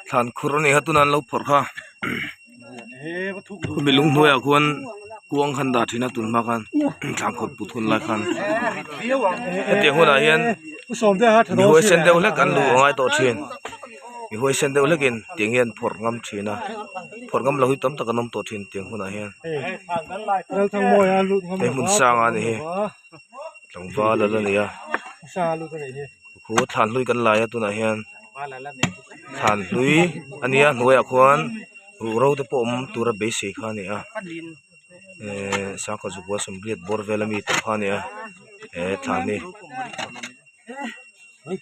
Thlan khur a ni kha tunah an lo phawrh kha khumi lung hnuaiah khuan kuang khan dah thin a tun hma khan thlan khur put hun lai khan hetiang hunah hian mi huaisen deuh hlek an luh a ngai tawh thin mi huaisen deuh hlekin tiang hian phawrh ngam thin a phawrh ngam lo hi tam tak an awm tawh thin tiang hunah hian hei hmun sanga a ni hi tlangval ala ni a khu thlan hlui kan lai a tunah hian thlan hlui a nia hnuaiah khuan ruhro te pawh awm tura beisei kha a ni a ehh sangkhat zukua sawmriat bawr vel ami te kha a ni a he thlan hi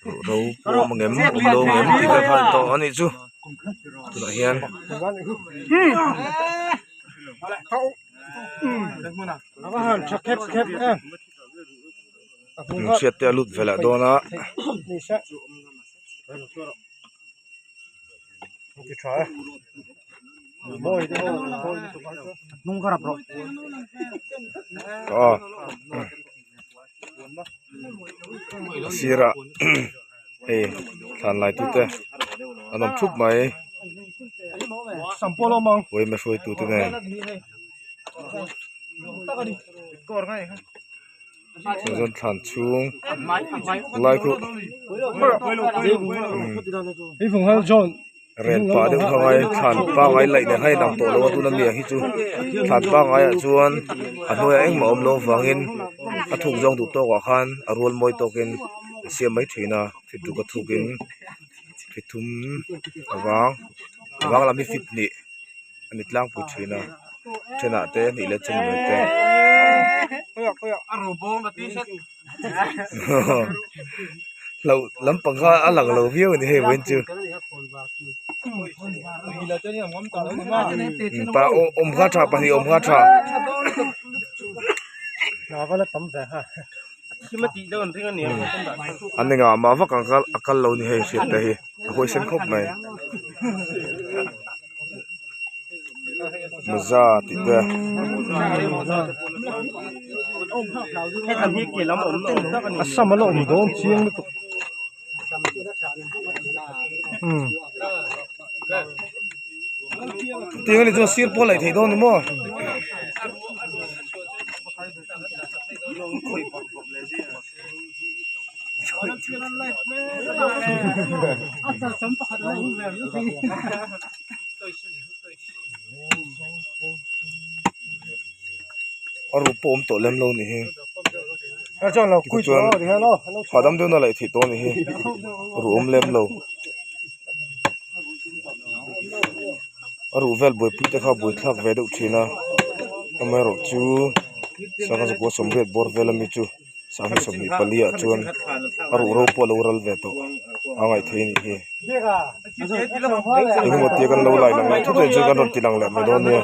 ruhro pawh a awm ang em awm lo ang em tih vel kha a ni tawh a nih chu tunah hian. Hriat te a lut ve leh dawn a. A sirah hei thlan lai tute an awm thup mai uaima hruaitu te nen. Chuan thlan chhung lai khu ren pah deuh kha ngai thlan pangai laih nen khan a inang tawh lo a tuna mi ang hi chu thlan pangai ah chuan a hnuaiah engmah a awm loh avangin a thuk zawng duh tawkah khan a rual mawi tawkin a siam mai thin a fit ruk a thukin fit thum avang avang lam hi fit hnih. a ni tlangpui thin a thenah te hnih leh chumi mai te hlauh lampang kha a lang lo viau a ni hei vawiin chu pa awm kha tha pahnih awm kha tha. An engah mah vak ang kha a kal lo a ni hei hriat te hi a huaisen khawp mai. Mawza tih te a sam a la awm dawn chiang lutuk umm. Tiang a nih chuan sir pawh a laih theih dawn ni maw. A ruh pawh awm tawh lem lo ni hi tichuan hahdam deuhin a laih theih tawh a ni hi ruh awm lem lo a ruh vel buaipui te kha buaithlak ve deuh thin a amaherawhchu sangha zakua sawmriat bawr vel ami chu. Sanghnih 24 ah chuan a ruh ro pawh a lo ral ve tawh a ngaih theih a nih hi. Engemaw tia kan lo lai lang leh thut anih chuan kan rawn ti lang leh mai dawn nia.